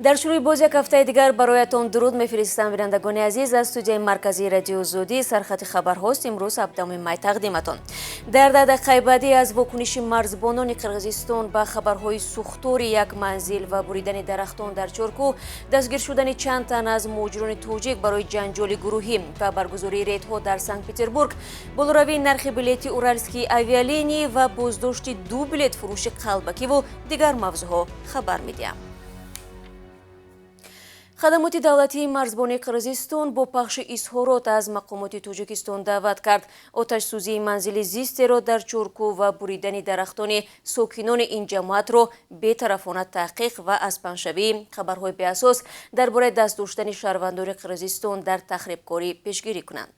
Дар шурӯи боз як ҳафтаи дигар бароятон дуруд мефиристам, бинандагони азиз. Аз студияи марказии Радиои Озодӣ сархати хабарҳост имрӯз 17 май тақдиматон. Дар дақиқаи баъдӣ аз вокуниши марзбонони Қирғизистон ба хабарҳои сӯхтори як манзил ва буридани дарахтон дар Чоркӯҳ, дастгир шудани чанд тан аз муҳоҷирони тоҷик барои ҷанҷоли гурӯҳӣ ва баргузории рейдҳо дар Санкт-Петербург, болоравии нархи билети Уральские авиалинии ва боздошти ду билетфурӯши қалбакиву дигар мавзӯъҳо хабар медиҳам. Хадамоти давлатии марзбонии Қирғизистон бо пахши изҳорот аз мақомоти Тоҷикистон даъват кард оташсӯзии манзили зистеро дар Чоркӯҳ ва буридани дарахтони сокинони ин ҷамоатро бетарафона таҳқиқ ва аз паҳншавии хабарҳои беасос дар бораи даст доштани шаҳрвандони Қирғизистон дар тахрибкорӣ пешгирӣ кунанд.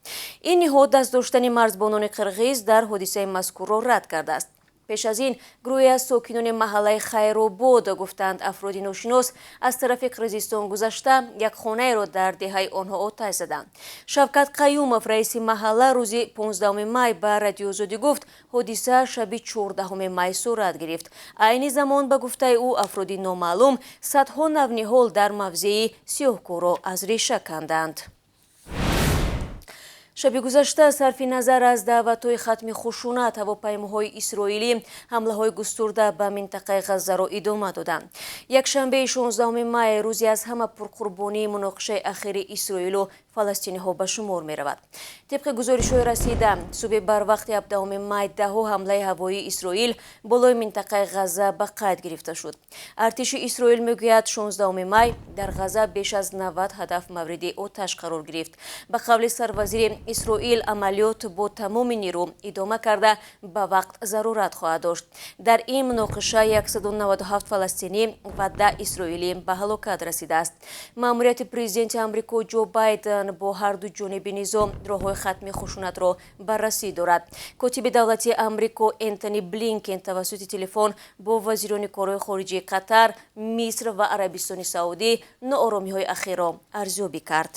Ин ниҳод даст доштани марзбонони қирғиз дар ҳодисаи мазкурро рад кардааст. Пеш аз ин гурӯҳе аз сокинони маҳаллаи Хайробод гуфтанд, афроди ношинос аз тарафи Қирғизистон гузашта як хонаеро дар деҳаи онҳо оташ заданд. Шавкат Қаюмов, раиси маҳалла, рӯзи 15 май ба Радиои Озодӣ гуфт, ҳодиса шаби 14 май сурат гирифт. Айни замон, ба гуфтаи ӯ, афроди номаълум садҳо навниҳол дар мавзеи Сиёҳкӯҳро аз реша канданд. Шаби гузашта, сарфи назар аз даъватҳои хатми хушунат, ҳавопаймоҳои исроилӣ ҳамлаҳои густурда ба минтақаи Ғаззаро идома доданд. Якшанбеи 16 май рӯзе аз ҳама пурқурбонии муноқишаи ахири Исроилу фаластиниҳо ба шумор меравад. Тибқи гузоришҳои расида, субҳи барвақти 17 май даҳо ҳамлаи ҳавоии Исроил болои минтақаи Ғазза ба қайд гирифта шуд. Артиши Исроил мегӯяд, 16 май дар Ғазза беш аз 90 ҳадаф мавриди оташ қарор гирифт. Ба қавли сарвазири Исроил, амалиёт бо тамоми нерӯ идома карда ба вақт зарурат хоҳад дошт. Дар ин муноқиша 197 фаластинӣ ва 10 исроилӣ ба ҳалокат расидааст. Маъмурияти президенти Амрико Ҷо Байден бо ҳарду ҷониби низом роҳҳои хатми хушунатро баррасӣ дорад. Котиби давлатии Амрико Энтони Блинкен тавассути телефон бо вазирони корҳои хориҷии Қатар, Миср ва Арабистони Саудӣ нооромиҳои ахирро арзёбӣ кард.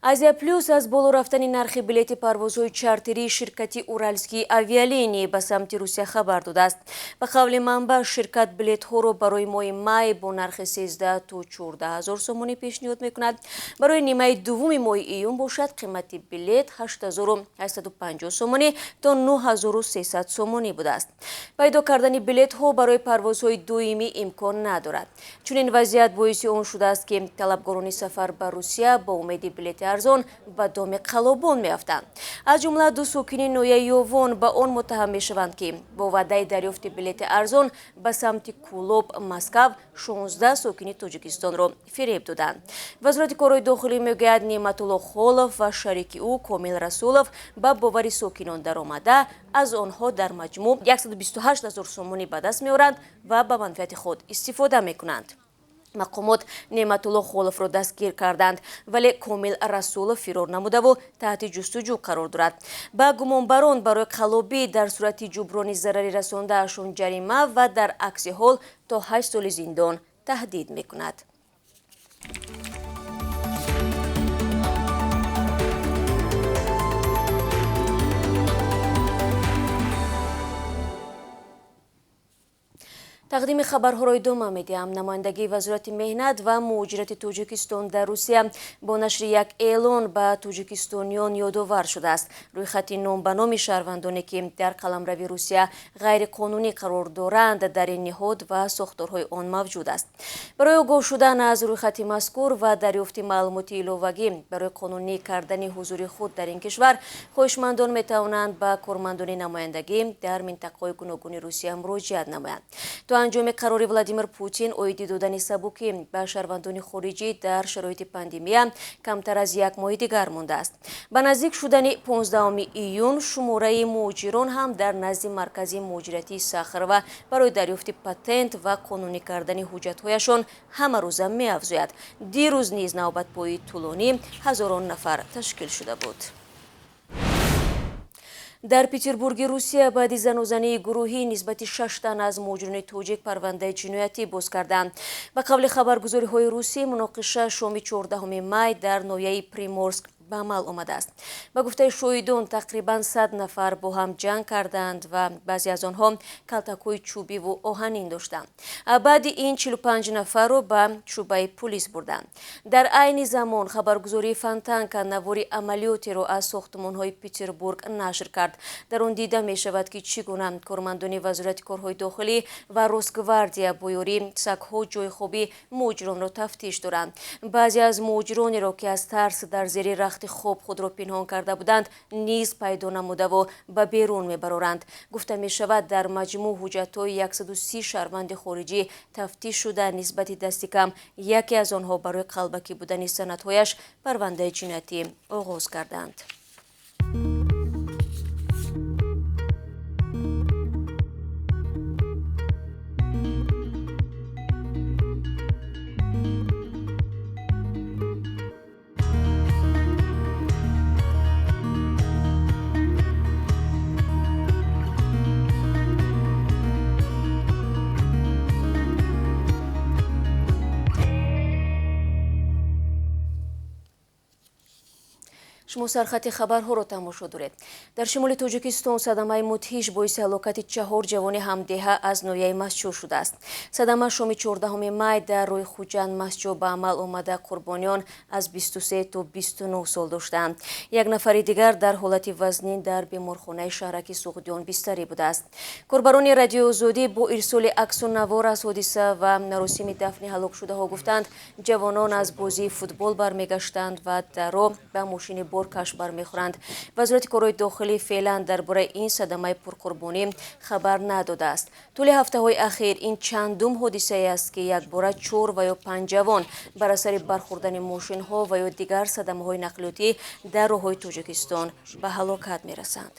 Азия Плюс аз боло рафтани нархи билети парвозҳои чартерии ширкати Уральские авиалинии ба самти Русия хабар додааст. Ба қавли манбаъ, ширкат билетҳоро барои моҳи май бо нархи 13 то 14 ҳазор сомонӣ пешниҳод мекунад. Барои нимаи дуввуми моҳи июн бошад, қимати билет 8850 сомонӣ то 9300 сомонӣ будааст. Пайдо кардани билетҳо барои парвозҳои доимӣ имкон надорад. Чунин вазъият боиси он шудааст, ки талабгорони сафар ба Русия бо умеди билети арзон ба доми қалобон меафтанд. Аз ҷумла ду сокини ноҳияи Ёвон ба он муттаҳам мешаванд, ки бо ваъдаи дарёфти билети арзон ба самти Кӯлоб, Москав 16 сокини Тоҷикистонро фиреб доданд. Вазорати корҳои дохилӣ мегӯяд, Неъматулло Холов ва шарики ӯ Комил Расулов ба бовари сокинон даромада аз онҳо дар маҷмӯъ 128 ҳазор сомонӣ ба даст меоранд ва ба манфиати худ истифода мекунанд. Мақомот Неъматулло Холовро дастгир карданд, вале Комил Расулов фирор намудаву таҳти ҷустуҷӯ қарор дорад. Ба гумонбарон барои қалобӣ дар сурати ҷуброни зарари расондаашон ҷарима ва дар акси ҳол то 8 соли зиндон таҳдид мекунад. Тақдими хабарҳоро идома медиҳам. Намояндагии Вазорати меҳнат ва муҳоҷирати Тоҷикистон дар Русия бо нашри як эълон ба тоҷикистониён ёдовар шудааст. Рӯйхати ном ба номи шаҳрвандоне, ки дар қаламрави Русия ғайриқонунӣ қарор доранд, дар ин ниҳод ва сохторҳои он мавҷуд аст. Барои огоҳ шудан аз рӯйхати мазкур ва дарёфти маълумоти иловагӣ барои қонунӣ кардани ҳузури худ дар ин кишвар, хоҳишмандон метавонанд ба кормандони намояндагӣ дар минтақаҳои гуногуни Русия муроҷиат намоянд. То анҷоми қарори Владимир Путин оиди додани сабукӣ ба шаҳрвандони хориҷӣ дар шароити пандемия камтар аз як моҳи дигар мондааст. Ба наздик шудани 15 июн шумораи муҳоҷирон ҳам дар назди маркази муҳоҷиратии Сахарова барои дарёфти патент ва қонунӣ кардани ҳуҷҷатҳояшон ҳамарӯза меафзояд. Дирӯз низ навбатпоии тӯлонӣ ҳазорон нафар ташкил шуда буд. Дар Петербурги Русия баъди занозании гурӯҳӣ нисбати 6 тан аз муҳоҷирони тоҷик парвандаи ҷиноятӣ боз карданд. Ба қавли хабаргузориҳои русӣ, муноқиша шоми 14 май дар ноҳияи Приморск ба амал омадааст. Ба гуфтаи шоҳидон, тақрибан 100 нафар бо ҳам ҷанг карданд ва баъзе аз онҳо калтакҳои чӯбиву оҳанин доштанд. Баъди ин 45 нафарро ба шӯъбаи пулис бурданд. Дар айни замон хабаргузории Фонтанка навори амалиётеро аз сохтмонҳои Петербург нашр кард. Дар он дида мешавад, ки чӣ гуна кормандони Вазорати корҳои дохилӣ ва Росгвардия бо ёрии сагҳо ҷойи хоби муҳоҷиронро тафтиш доранд. Баъзе аз муҳоҷиронеро, ки аз тарс дар зери рахти хоб худро пинҳон карда буданд, низ пайдо намудаву ба берун мебароранд. Гуфта мешавад, дар маҷмӯъ ҳуҷҷатҳои 130 шаҳрванди хориҷӣ тафтиш шуда, нисбати дасти кам яке аз онҳо барои қалбакӣ будани санадҳояш парвандаи ҷиноятӣ оғоз карданд. Шумо сархати хабарҳоро тамошо доред. Дар шимоли Тоҷикистон садамаи мудҳиш боиси ҳалокати 4 ҷавони ҳамдеҳа аз ноҳияи Мастчоҳ шудааст. Садама шоми 14 май дар рӯи Хуҷанд Мастчоҳ ба амал омада, қурбониён аз 23 то 29 сол доштанд. Як нафари дигар дар ҳолати вазнин дар беморхонаи шаҳраки Суғдиён бистарӣ будааст. Корбарони Радиои Озодӣ бо ирсоли аксу навор аз ҳодиса ва маросими дафни ҳалокшудаҳо гуфтанд, ҷавонон аз бозии футбол бармегаштанд ва дар роҳ ба мошини боркаш бармехӯранд. Вазорати корҳои дохилӣ феълан дар бораи ин садамаи пурқурбонӣ хабар надодааст. Тӯли ҳафтаҳои ахир ин чандум ҳодисае аст, ки якбора 4 ва ё 5 ҷавон бар асари бархӯрдани мошинҳо ва ё дигар садамаҳои нақлиётӣ дар роҳҳои Тоҷикистон ба ҳалокат мерасанд.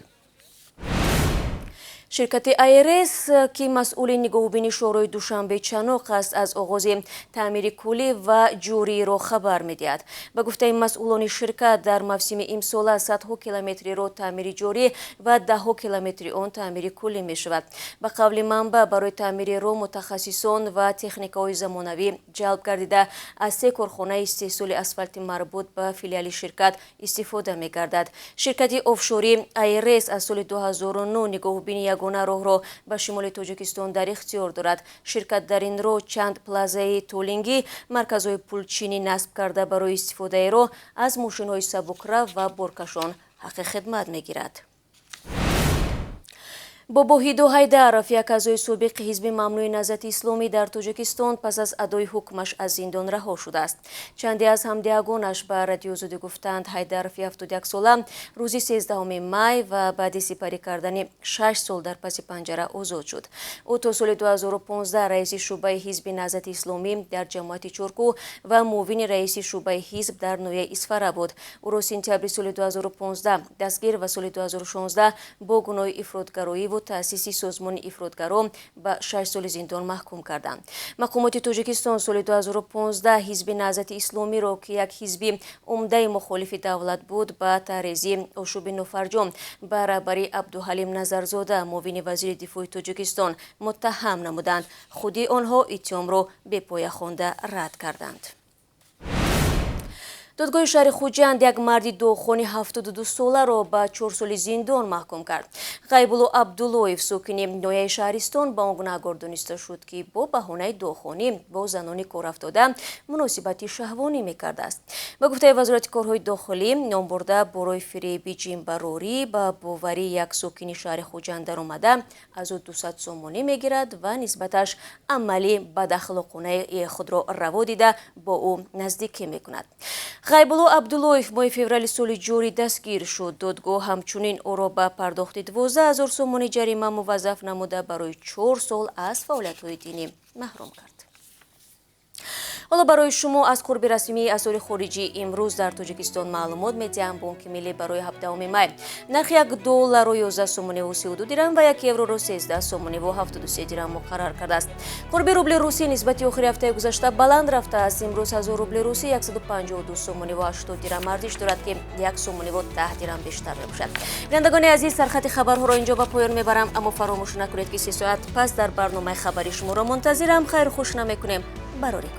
Ширкати АРС, ки масъули нигоҳубини шоҳроҳи Душанбе Чаноқ аст, аз оғози таъмири куллӣ ва ҷорииро хабар медиҳад. Ба гуфтаи масъулони ширкат, дар мавсими имсола садҳо километри роҳ таъмири ҷорӣ ва даҳҳо километри он таъмири куллӣ мешавад. Ба қавли манбаъ, барои таъмири роҳ мутахассисон ва техникаҳои замонавӣ ҷалб гардида, аз 3 корхонаи истеҳсоли асфалти марбут ба филиали ширкат истифода мегардад. Ширкати офшорӣ АРС аз соли 2009 нигоҳубини ягона роҳро ба шимоли Тоҷикистон дар ихтиёр дорад. Ширкат дар ин роҳ чанд плазаи толингӣ, марказҳои пулчинӣ насб карда, барои истифодаи роҳ аз мошинҳои сабукрав ва боркашон ҳаққи хидмат мегирад. Бобоҳидо Ҳайдаров, як аъзои собиқи ҳизби мамнӯи Наҳзати Исломӣ дар Тоҷикистон, пас аз адои ҳукмаш аз зиндон раҳо шудааст. Чанде аз ҳамдиҳагонаш ба Радиои Озодӣ гуфтанд, Ҳайдаров 71 сола рӯзи 13 май ва баъди сипарӣ кардани 6 сол дар паси панҷара озод шуд. Ӯ то соли 2015 раиси шӯъбаи ҳизби Наҳзати Исломӣ дар ҷамоати Чоркӯ ва муовини раиси шӯъбаи ҳизб дар ноҳияи Исфара буд. Ӯро сентябри соли 2015 дастгир ва соли 2016 бо гуноҳи ифротгароӣ ва таъсиси созмони ифротгаро ба 6 соли зиндон маҳкум карданд. Мақомоти Тоҷикистон соли 2015 ҳизби Наҳзати Исломиро, ки як ҳизби умдаи мухолифи давлат буд, ба таърези ошӯби нофарҷом ба раҳбарии Абдуҳалим Назарзода, муовини вазири дифои Тоҷикистон, муттаҳам намуданд. Худи онҳо иттиҳомро бепоя хонда рад карданд. Додгоҳи шаҳри Хуҷанд як марди доғхони 72 соларо ба 4 соли зиндон маҳкум кард. Ғайбулло Абдуллоев, сокини ноҳияи Шаҳристон, ба он гунаҳгор дониста шуд, ки бо баҳонаи доғхонӣ бо занони корафтода муносибати шаҳвонӣ мекардааст. Ба гуфтаи Вазорати корҳои дохилӣ, номбурда барои фиреби ҷинбарорӣ ба боварии як сокини шаҳри Хуҷанд даромада, аз ӯ 200 сомонӣ мегирад ва нисбаташ амали бадахлоқонаи худро раво дида бо ӯ наздикӣ мекунад. Ғайбулло Абдуллоев моҳи феврали соли ҷорӣ дастгир шуд. Додгоҳ ҳамчунин ӯро ба пардохти 12 000 сомонӣ ҷарима муваззаф намуда, барои 4 сол аз фаъолиятҳои динӣ маҳрум кард. Ҳоло барои шумо аз қурби расмии асъори хориҷӣ имрӯз дар Тоҷикистон маълумот медиҳам. Бонки Миллӣ барои 17 май нархи 1 долларро 11 сомонӣ ва 32 дирам ва 1 евроро 13 сомонӣ ва 73 дирам муқаррар кардааст. Қурби рубли русӣ нисбати охири ҳафтаи гузашта баланд рафтааст. Имрӯз 1000 рубли русӣ 152 сомонӣ ва 80 дирам арзиш дорад, ки 1 сомонӣ ва 10 дирам бештар мебошад. Бинандагони азиз, сархати хабарҳоро инҷо ба поён мебарам, аммо фаромӯш накунед, ки 3 соат пас дар барномаи хабари шуморо мунтазирам. Хайру хуш намекунем. Барорӣ.